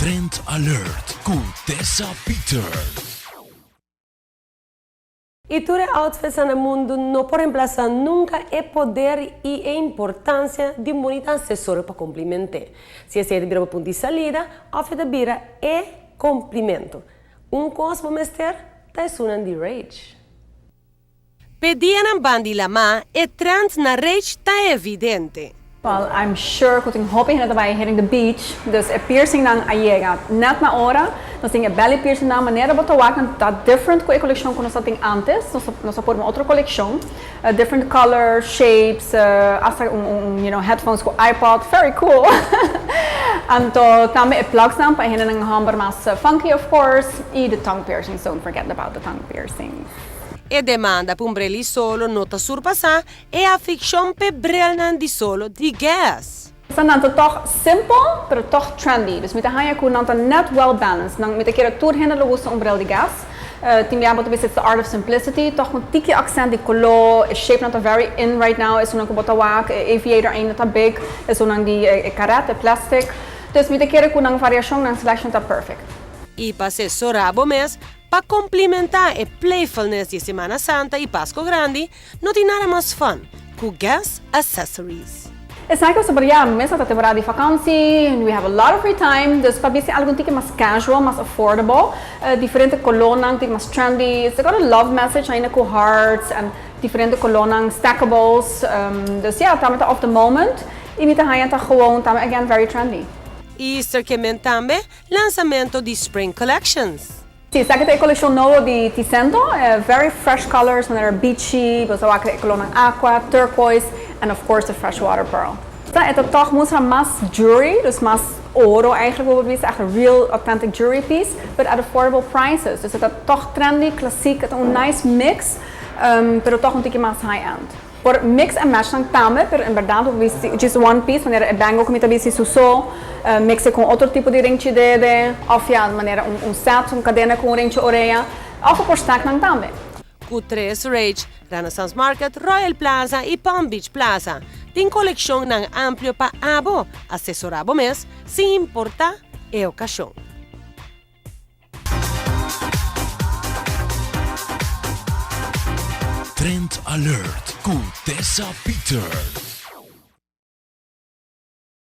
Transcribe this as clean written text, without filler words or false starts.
Trend Alert cu Tessa Peters. Y tur e outfits na mundo no por reemplasa nunca e poder y e importancia di un bunita accesorio pa complimente. Si esey ta bira bo punto di salida of e ta bira e complimento. Un cos bo mester ta esunnan di Rage. P'e dianan band'i lamá, e trend na Rage ta evidente. Well, I'm sure cu tin hopi hende ta bay hitting the beach, dus e piercingnan a yega net na ora. Nos tin e belly piercingnan, manera bo ta wak nan ta different cu e coleccion cu nos a tin antes. Nos nos a forma otro coleccion, different colors, shapes, hasta un un you know headphones cu iPod, very cool! Anto tambe e plugsnan pa e hendenan homber mas funky of course, y the tongue piercings, don't forget about the tongue piercings. E demanda pa un brel di solo no ta surpasá e afikshon p'e brelnan di solo di Guess. Sa nan ta tòg simpel, pero tòg trendy. Dus mi ta haña ku nan ta nèt well balanced. Nan, mi ta kere tur hende lo gusta un brel di Guess. Tin bia bo ta bisa it's the art of simplicity, tòg un tiki aksènt di koló, e shape nan ta very in right now, esunnan ku bo ta wak, e aviator ainda ta big, esunnan di e karet, e plastic. Dus mi ta kere ku nan variashon, nan selection ta perfect. I pa asesorá bo mes Pa komplimentá e playfulness di e Semana Santa i Pasko Grandi, no tin nada mas fun ku Guess Accessories. Esaki ta sobre ya mesa ta temporada di vakantie and we have a lot of free time, dus pa bisti algun tiki mas casual, mas affordable, diferente colornan, tiki mas trendy, it's got a love message ainda cu hearts and diferente colornan, stackables, dus ya, tambe ta of the moment y mi ta haña ta gewoon tambe again very trendy. Easter ke men tambe Lansamento di Spring Collections. Si, esaki ta e coleccion nobo di Ticento, very fresh colors manera beachy, bo sa wak e colornan aqua, turquoise and of course the fresh water pearl. E ta toch mustra mas jewelry, dus mas oro eigenlijk bo por bisa, echt real authentic jewelry piece, but at affordable prices. Dus e ta toch trendy, klassiek, e ta un nice mix, pero toch un tiki mas high end. Por mix en match nan tambe, pero en berdad bo bisti just one piece, manera e bangle cu mi ta bisti su so, mix e cu un otro tipo di ringchi dede, of ya, manera un un set, un cadena cu un ringchi orea, of bo por stack nan tambe. Cu tres Rage, Renaissance Market, Royal Plaza y Palm Beach Plaza tin coleccionnan amplio pa abo asesora bo mes sin importa e ocasion. Trend Alert cu Tessa Peters.